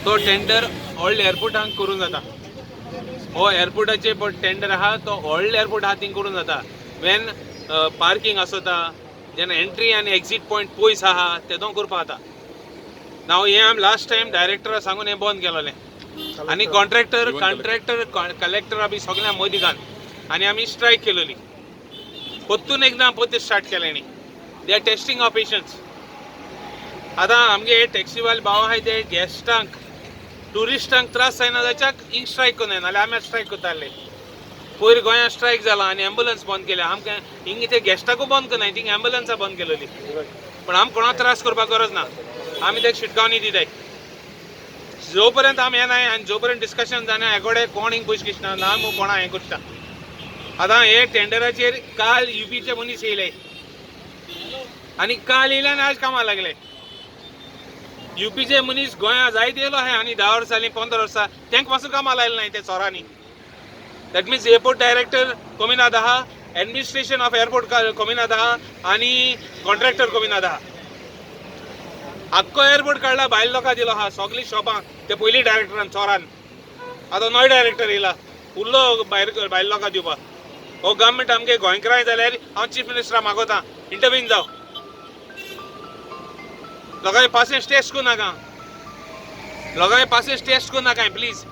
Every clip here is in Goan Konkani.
तो टेंडर व्हडल्या एअरपोर्टांक करूंक जाता. हो एअरपोर्टाचे पळय टेंडर आहा, तो व्हडले एअरपोर्ट आहा थिंग करूंक जाता. वेन पार्किंग आसता, जेन्ना एंट्री आनी एक्झीट पॉयंट पयस आहा, तेदों करपा जाता. नाव हें आमी लास्ट टायम डायरेक्टरा सांगून हें बंद केलोलें आनी कॉन्ट्रॅक्टर, कॉन्ट्रॅक्टर, कलेक्टरा बी सगळ्यां मदीं घाल आनी आमी स्ट्रायक केलोली. परतून एकदां परतें स्टार्ट केलें न्ही. They are testing our patience. आतां आमगे टॅक्सीवाले भाव आहाय, ते गेस्टांक, ट्युरिस्टांक त्रास जायना जाच्याक हिंग स्ट्रायक करनाय, नाल्यार आमी स्ट्रायक करताले. पयर गोंयांत स्ट्रायक जाला आनी एम्बुलन्स बंद केल्या. आमकां हिंग ते गेस्टाकूय बंद करनाय, थिंग एम्बुलन्सां बंद केलेली. पण आम कोणाक त्रास करपाक गरज ना. आमी तेका शिटकावणी दिताय. जो पर्यंत आमी येनाय आनी जो पर्यंत डिस्कशन जायना, हेकोडे कोण हिंग पयशे किसना ना मू कोणा हें करता. आतां हे टेंडराचेर काल युपीचे मनीस येयले आनी काल येयले आनी आज कामाक लागले. युपीचे मनीस गोंया जायते येयलो आहाय आनी 10 वर्सां जालीं, 15 वर्सां, तेंका पासून कामां लायलें नाय ते चोरांनी. That means airport director कोमिनाद आहा, एडमिनिस्ट्रेशन ऑफ एअरपोर्ट कोमिनाद आहा आनी कॉन्ट्रॅक्टर कोमिनाद आहा. आख्खो एअरपोर्ट काडला, भायल लोकां दिलो आहा सगळीं शॉपां ते पयलीं डायरेक्टरान चोरान. आतां नवो डायरेक्टर येयला, उरलो भायर भायल लोकां दिवपाक. हो गव्हर्मेंट आमगे गोंयकाराय जाल्यार हांव चीफ मिनिस्टरा मागोता, इंटरवीन जाव. लोकांचे पासियेंस टेस्ट करूं नाका, लोकांचे पासियेंस टेस्ट करूं नाका प्लीज.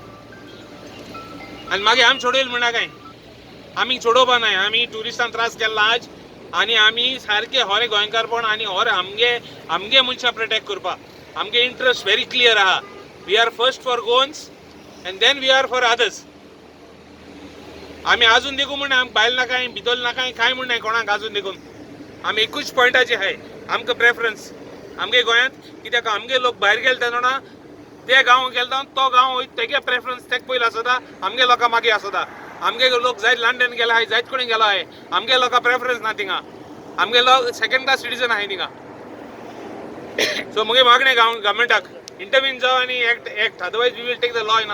आनी मागीर आमी सोडयल म्हणना काय, आमी सोडोवपा नाय. आमी ट्युरिस्टांक त्रास केल्ला आज आनी आमी सारके होरे गोंयकारपण आनी होरे आमगे मनशां प्रोटेक्ट करपाक आमगे इंट्रस्ट व्हेरी क्लियर आहा. We are first for Goans and then we are for others. आमी अजून देखून म्हणना आमकां भायल नाकाय, भितर नाकाय, कांय म्हणनाय कोणाक अजून देखून. आमी एकूच पॉयंटाचे आहाय, आमकां प्रेफरन्स आमगे गोंयांत. कित्याक आमगे लोक भायर गेले तेन्ना ते गांव गेले, तो गांव तेगे प्रेफरन्स तेक पयलीं आसता, आमगे लोकां मागीर आसता. आमगे लोक जायत लंडन गेला आहाय, जायत कडेन गेला आहाय, आमगे लोकां प्रेफरन्स ना थिंगा. आमगे लोक सेकंड क्लास सिटीजन आहाय थिंगा. सो मुगे मागणें गव्हर्मेंटाक, इंटरवीन जाव आनी act, act, otherwise we will take the law in